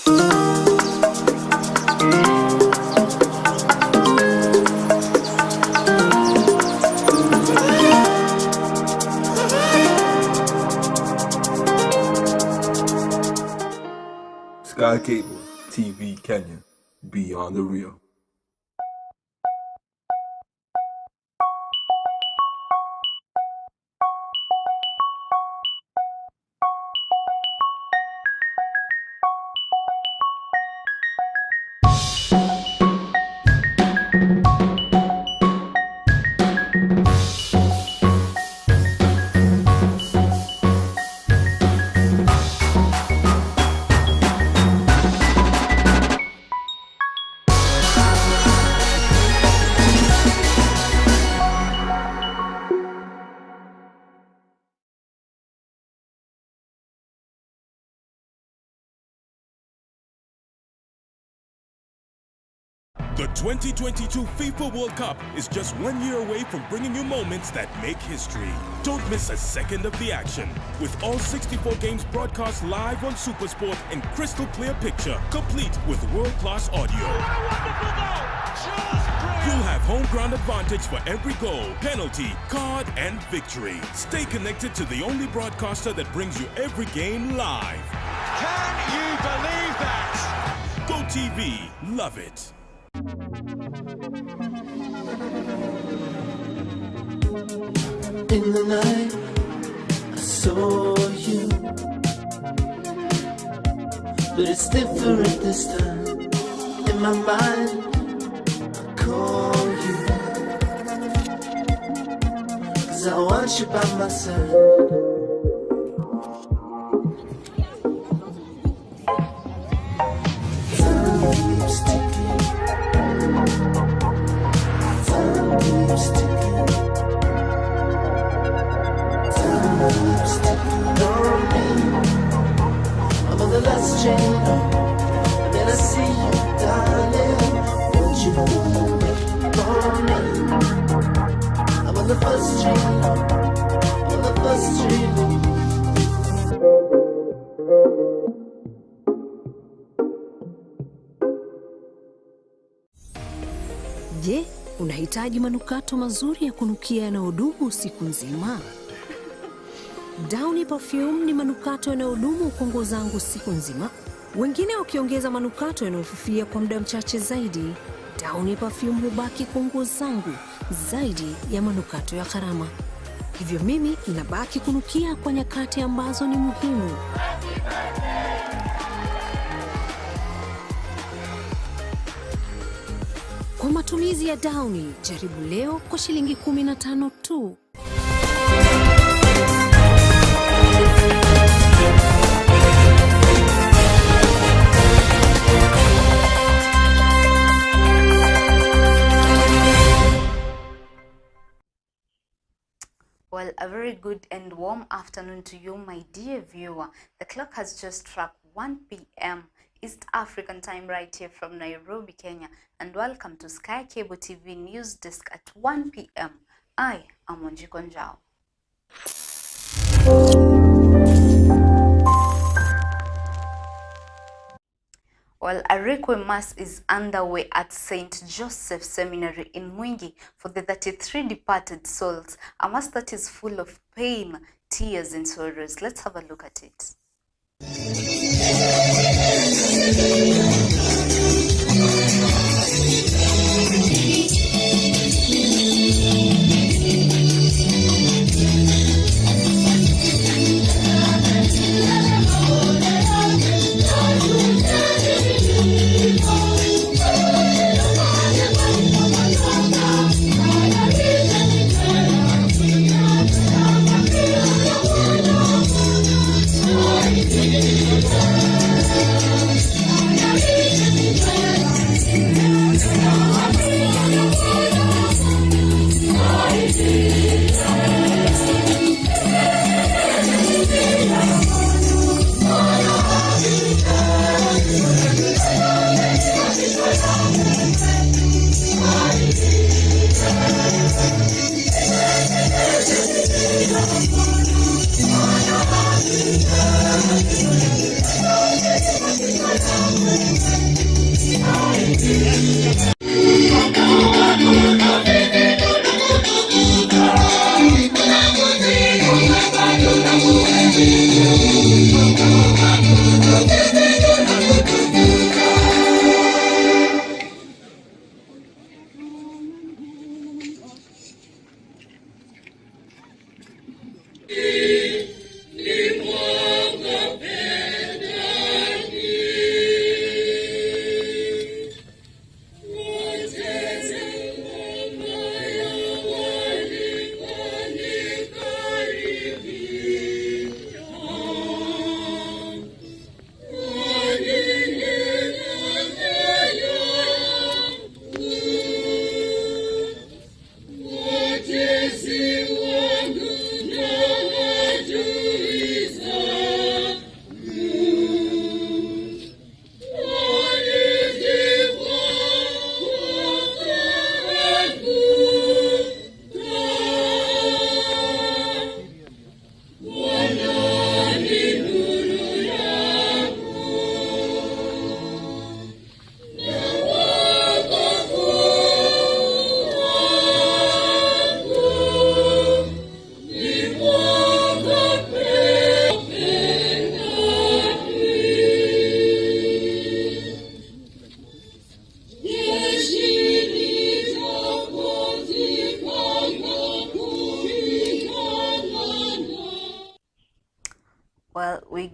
Sky Cable TV Kenya, beyond the real. The 2022 FIFA World Cup is just 1 year away from bringing you moments that make history. Don't miss a second of the action. With all 64 games broadcast live on Supersport in crystal clear picture, complete with world-class audio. You'll have home ground advantage for every goal, penalty, card, and victory. Stay connected to the only broadcaster that brings you every game live. Can you believe that? Go TV, love it. In the night, I saw you. But it's different this time. In my mind, I call you. 'Cause I want you by my side. Time keeps ticking. Time keeps ticking. Time keeps ticking on me. I'm on the last train home, and then I see you, darling. Won't you wait for me? I'm on the first train home. I'm on the first train home. Je, unahitaji manukato mazuri ya kunukia yanayodumu usiku nzima? Downy Perfume ni manukato yanayodumu kwa nguo zangu siku nzima, wengine wakiongeza manukato yanayofifia kwa muda mchache zaidi. Downy Perfume hubaki kwa nguo zangu zaidi ya manukato ya gharama. Hivyo mimi nabaki kunukia kwa nyakati ambazo ni muhimu. Kwa matumizi ya Downy, jaribu leo kwa shilingi 15 tu. Well, a very good and warm afternoon to you, my dear viewer. The clock has just struck 1 p.m. East African time right here from Nairobi, Kenya. And welcome to Sky Cable TV News Desk at 1 p.m. I am Wanjiku Njau. Well, a Requiem Mass is underway at St. Joseph Seminary in Mwingi for the 33 departed souls, a mass that is full of pain, tears and sorrows. Let's have a look at it.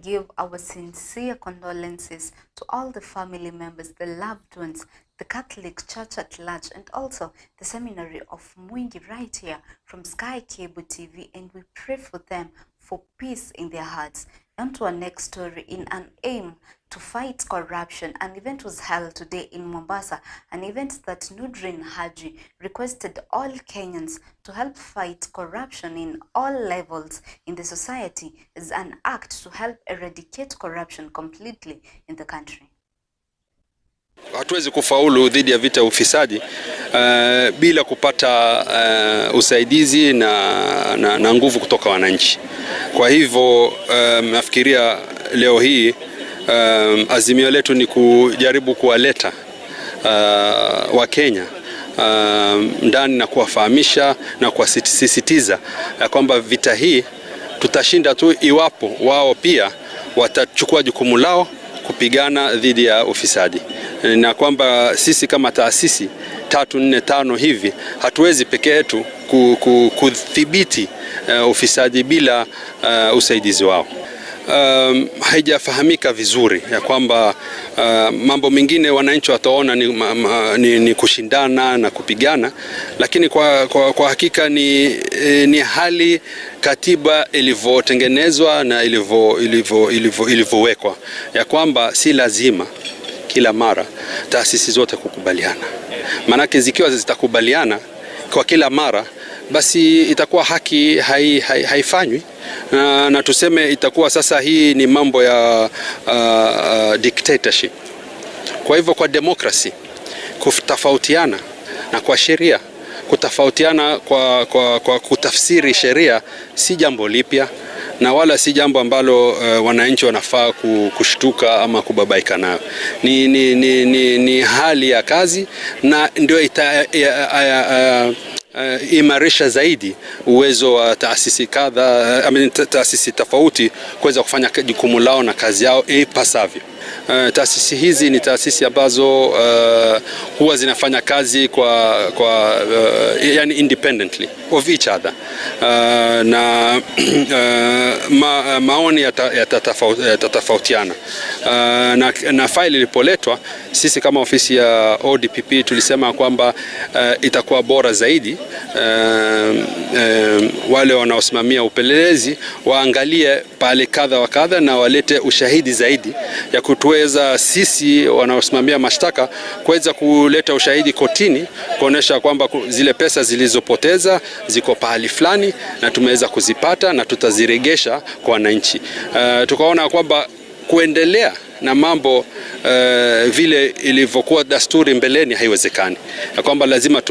give our sincere condolences to all the family members, the loved ones, the Catholic Church at large, and also the Seminary of Mwingi right here from Sky Cable TV, and we pray for them for peace in their hearts. On to our next story. In an aim to fight corruption, an event was held today in Mombasa, an event that Nurdin Haji requested all Kenyans to help fight corruption in all levels in the society as an act to help eradicate corruption completely in the country. Hatuwezi kufaulu dhidi ya vita ya ufisadi bila kupata usaidizi na nguvu kutoka wananchi. Kwa hivyo nafikiria leo hii azimio letu ni kujaribu kuwaleta Wakenya ndani na kuwafahamisha na kuwasisitiza ya kwamba vita hii tutashinda tu iwapo wao pia watachukua jukumu lao kupigana dhidi ya ufisadi, na kwamba sisi kama taasisi 3, 4, 5 hivi hatuwezi peke yetu kudhibiti ufisadi bila usaidizi wao. Haijafahamika vizuri ya kwamba mambo mengine wananchi wataona ni kushindana na kupigana, lakini kwa hakika ni hali katiba ilivyotengenezwa na ilivyowekwa ya kwamba si lazima kila mara taasisi zote kukubaliana. Maanake zikiwa zitakubaliana kwa kila mara, basi itakuwa haki haifanywi, na tuseme itakuwa sasa hii ni mambo ya dictatorship. Kwa hivyo kwa demokrasi kutofautiana na kwa sheria kutofautiana kwa kutafsiri sheria si jambo lipya na wala si jambo ambalo wananchi wanafaa kushtuka ama kubabaika nayo. Ni hali ya kazi na ndio imarisha zaidi uwezo wa taasisi kadha, taasisi tofauti kuweza kufanya jukumu lao na kazi yao ipasavyo. Taasisi hizi ni taasisi ambazo huwa zinafanya kazi kwa yani independently of each other, na maoni yatatofautiana. Na faili ilipoletwa, sisi kama ofisi ya ODPP tulisema kwamba itakuwa bora zaidi wale wanaosimamia upelelezi waangalie pale kadha wa kadha na walete ushahidi zaidi ya kutuweza sisi wanaosimamia mashtaka kuweza kuleta ushahidi kotini kuonesha kwamba zile pesa zilizopoteza ziko pahali fulani na tumeweza kuzipata na tutaziregesha kwa wananchi. Tukaona kwamba kuendelea na mambo vile ilivyokuwa dasturi mbeleni haiwezekani, na kwamba lazima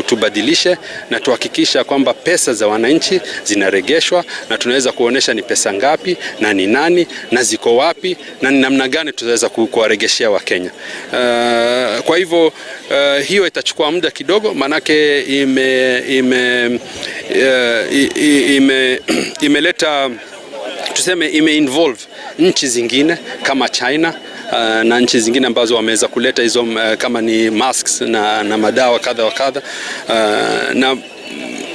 tubadilishe na tuhakikisha kwamba pesa za wananchi zinaregeshwa na tunaweza kuonesha ni pesa ngapi na ni nani na ziko wapi na ni namna gani tutaweza kuwaregeshea Wakenya. Kwa hivyo hiyo itachukua muda kidogo, manake imeleta tuseme ime-involve nchi zingine kama China na nchi zingine ambazo wameweza kuleta hizo kama ni masks na madawa kadha wa kadha, na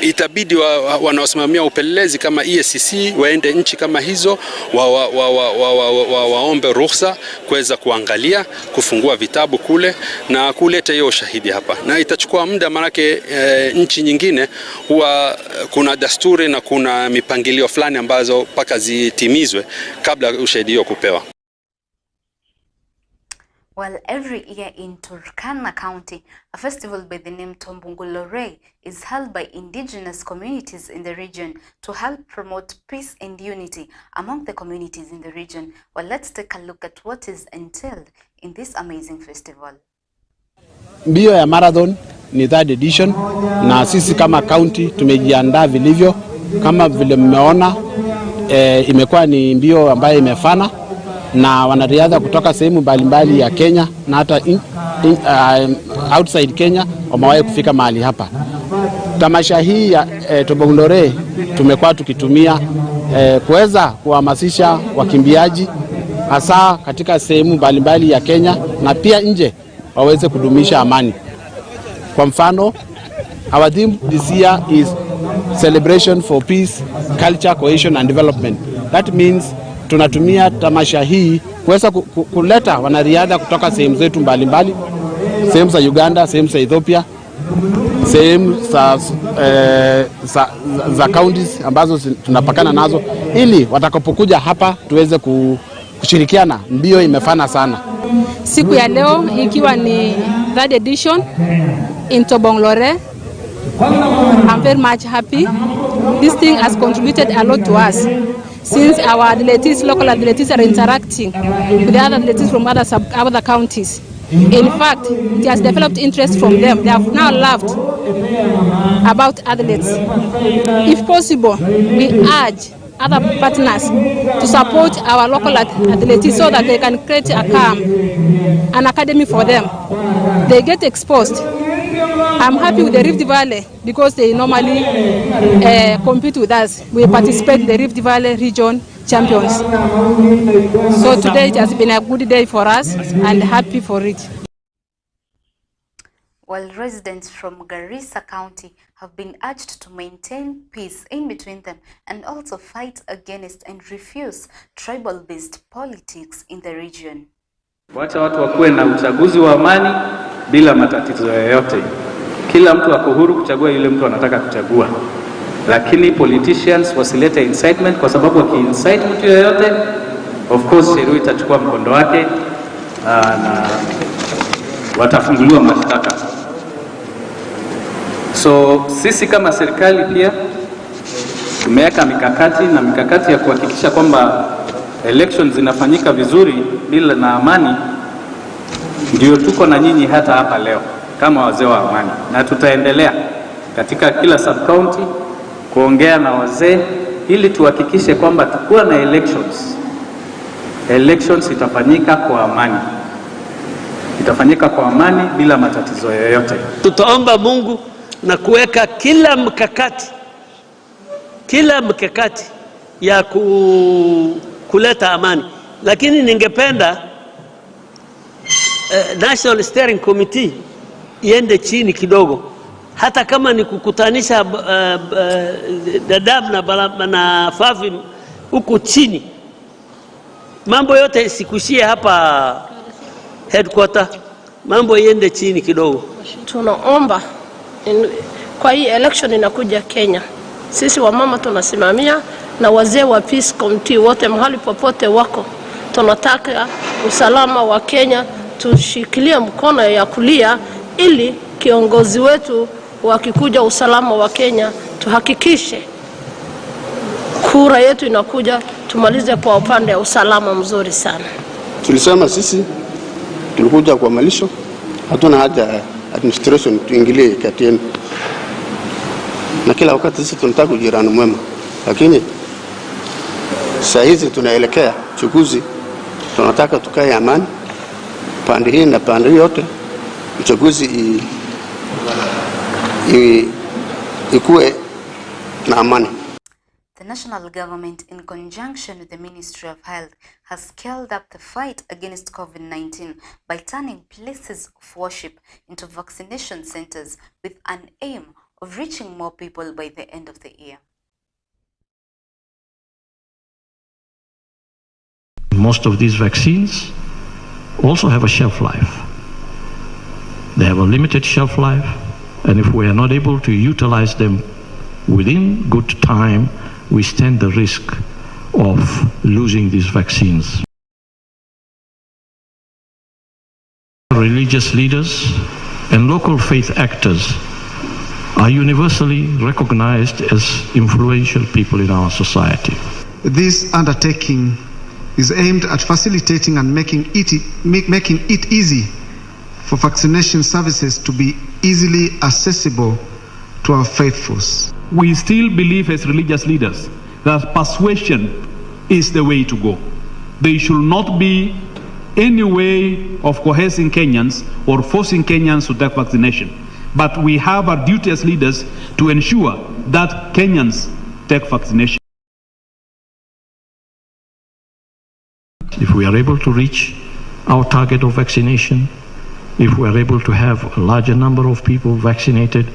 itabidi wanaosimamia upelelezi kama EACC waende nchi kama hizo waombe ruhusa kuweza kuangalia, kufungua vitabu kule na kuleta hiyo ushahidi hapa, na itachukua muda maanake nchi nyingine huwa kuna dasturi na kuna mipangilio fulani ambazo mpaka zitimizwe kabla ushahidi hiyo kupewa. Well, every year in Turkana County, a festival by the name Tombungulore is held by indigenous communities in the region to help promote peace and unity among the communities in the region. Well, let's take a look at what is entailed in this amazing festival. Mbio ya marathon ni third edition, na sisi kama county tumejiandaa vilivyo. Kama vile mmeona, imekuwa ni mbio ambayo imefana na wanariadha kutoka sehemu mbalimbali ya Kenya na hata outside Kenya wamewahi kufika mahali hapa. Tamasha hii ya Tombong'ulore tumekuwa tukitumia kuweza kuhamasisha wakimbiaji hasa katika sehemu mbalimbali ya Kenya na pia nje waweze kudumisha amani. Kwa mfano, our theme this year is celebration for peace, culture, cohesion and development. That means Tunatumia tamasha hii kuweza kuleta wanariadha kutoka sehemu zetu mbalimbali, sehemu za Uganda, sehemu za Ethiopia, sehemu za counties ambazo tunapakana nazo, ili watakapokuja hapa tuweze kushirikiana. Mbio imefana sana. Siku ya leo ikiwa ni third edition in Tobong Lore, I'm very much happy. This thing has contributed a lot to us, since our athletes, local athletes, are interacting with the other athletes from other counties. In fact, it has developed interest from them. They have now loved about athletes. If possible, we urge other partners to support our local athletes so that they can create a camp, an academy for them. They get exposed. I'm happy with the Rift Valley because they normally compete with us. We participate in the Rift Valley Region Champions. So today it has been a good day for us and happy for it. While residents from Garissa County have been urged to maintain peace in between them and also fight against and refuse tribal-based politics in the region. Wacha watu wakuwe na uchaguzi wa amani bila matatizo yoyote. Kila mtu ako huru kuchagua yule mtu anataka kuchagua, lakini politicians wasilete incitement, kwa sababu waki-incite mtu yoyote, of course sheria itachukua mkondo wake na watafunguliwa mashtaka. So sisi kama serikali pia tumeweka mikakati na mikakati ya kuhakikisha kwamba elections zinafanyika vizuri bila na amani. Ndio tuko na nyinyi hata hapa leo kama wazee wa amani, na tutaendelea katika kila sub county kuongea na wazee ili tuhakikishe kwamba tukuwa na elections itafanyika kwa amani, itafanyika kwa amani bila matatizo yoyote. Tutaomba Mungu na kuweka kila mkakati ya kuleta amani, lakini ningependa National Steering Committee iende chini kidogo, hata kama ni kukutanisha Dadaab na Fafi huku chini, mambo yote isikushie hapa headquarter, mambo iende chini kidogo. Tunaomba kwa hii election inakuja Kenya, sisi wamama tunasimamia na wazee wa Peace Committee wote mahali popote wako, tunataka usalama wa Kenya, tushikilie mkono ya kulia ili kiongozi wetu wakikuja usalama wa Kenya tuhakikishe kura yetu inakuja, tumalize kwa upande wa usalama mzuri sana. Tulisema sisi tulikuja kwa malisho, hatuna haja administration tuingilie kati yenu, na kila wakati sisi tunataka ujirani mwema, lakini saa hizi tunaelekea uchaguzi, tunataka tukae amani pande hii na pande yote, uchaguzi ikuwe na amani. The national government, in conjunction with the Ministry of Health, has scaled up the fight against COVID-19 by turning places of worship into vaccination centers with an aim of reaching more people by the end of the year. Most of these vaccines also have a shelf life. They have a limited shelf life, and if we are not able to utilize them within good time, we stand the risk of losing these vaccines. Religious leaders and local faith actors are universally recognized as influential people in our society. This undertaking is aimed at facilitating and making it easy for vaccination services to be easily accessible to our faithfuls. We still believe as religious leaders that persuasion is the way to go. There should not be any way of coercing Kenyans or forcing Kenyans to take vaccination. But we have a duty as leaders to ensure that Kenyans take vaccination. If we are able to reach our target of vaccination, if we are able to have a larger number of people vaccinated,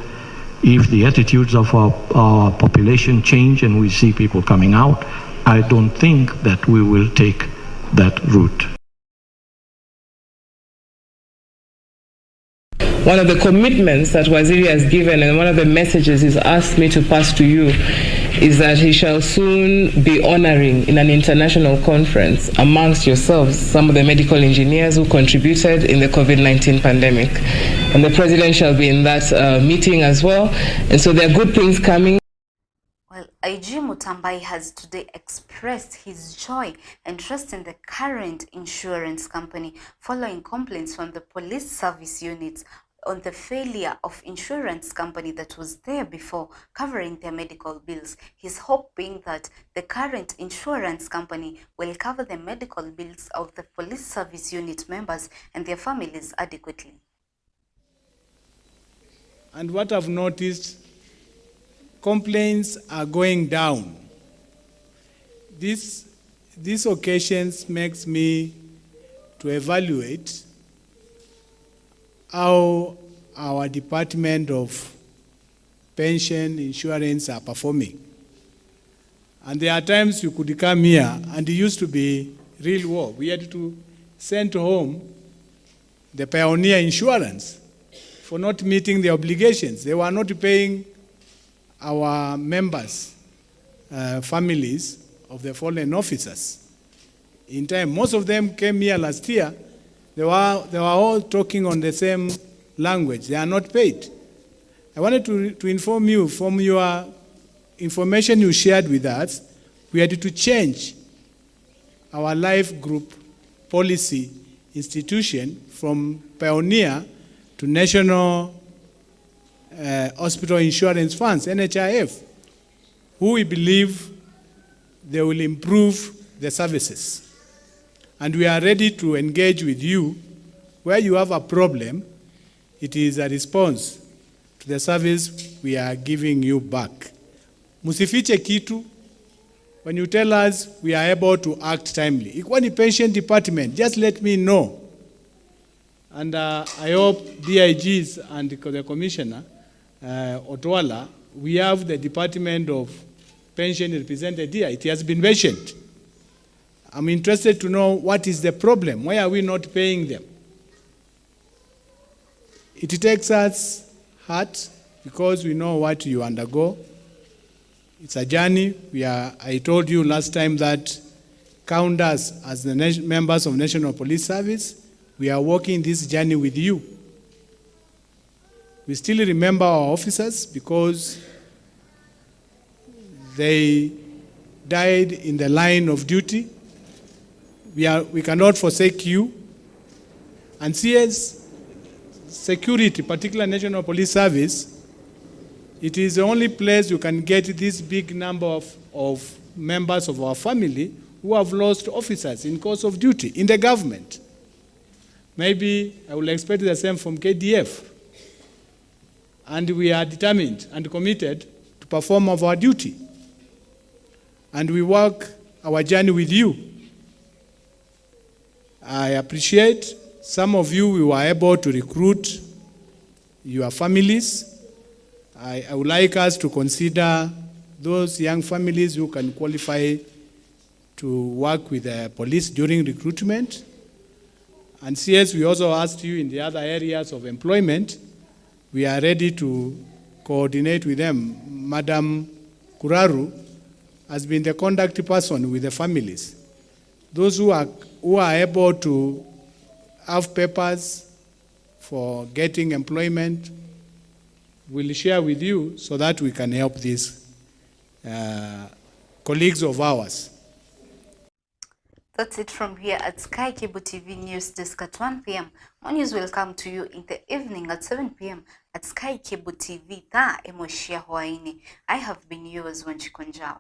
if the attitudes of our population change and we see people coming out, I don't think that we will take that route. One of the commitments that Waziri has given and one of the messages he's asked me to pass to you is that he shall soon be honoring in an international conference amongst yourselves some of the medical engineers who contributed in the COVID-19 pandemic. And the president shall be in that meeting as well. And so there are good things coming. Well, IG Mutambai has today expressed his joy and trust in the current insurance company following complaints from the police service units on the failure of insurance company that was there before covering their medical bills. His hope being that the current insurance company will cover the medical bills of the police service unit members and their families adequately. And what I've noticed, complaints are going down. These occasions makes me to evaluate how our Department of Pension Insurance are performing. And there are times you could come here, and it used to be real war. We had to send home the Pioneer Insurance for not meeting the obligations. They were not paying our members, families of the fallen officers in time. Most of them came here last year. They were all talking on the same language. They are not paid. I wanted to inform you from your information you shared with us, we had to change our life group policy institution from Pioneer to National Hospital Insurance Funds, NHIF, who we believe they will improve the services. And we are ready to engage with you. Where you have a problem, it is a response to the service we are giving you back. Musifiche kitu. When you tell us, we are able to act timely. Ikwani pension department, just let me know. And I hope DIGs and the commissioner, Otwala, we have the Department of Pension represented here. It has been mentioned. I'm interested to know what is the problem. Why are we not paying them? It takes us heart because we know what you undergo. It's a journey. I told you last time that count us as the members of National Police Service. We are walking this journey with you. We still remember our officers because they died in the line of duty. We cannot forsake you. And CS security, particularly National Police Service, it is the only place you can get this big number of members of our family who have lost officers in course of duty in the government. Maybe I will expect the same from KDF. And we are determined and committed to perform of our duty. And we work our journey with you. I appreciate some of you, we were able to recruit your families. I would like us to consider those young families who can qualify to work with the police during recruitment. And CS, we also asked you in the other areas of employment, we are ready to coordinate with them. Madam Kuraru has been the contact person with the families. Those who are able to have papers for getting employment will share with you so that we can help these colleagues of ours. That's it from here at Sky Cable TV News Desk at 1 p.m. More news will come to you in the evening at 7 p.m. at Sky Cable TV. Tha emoshia hwaini. I have been yours, Wanjiku Njau.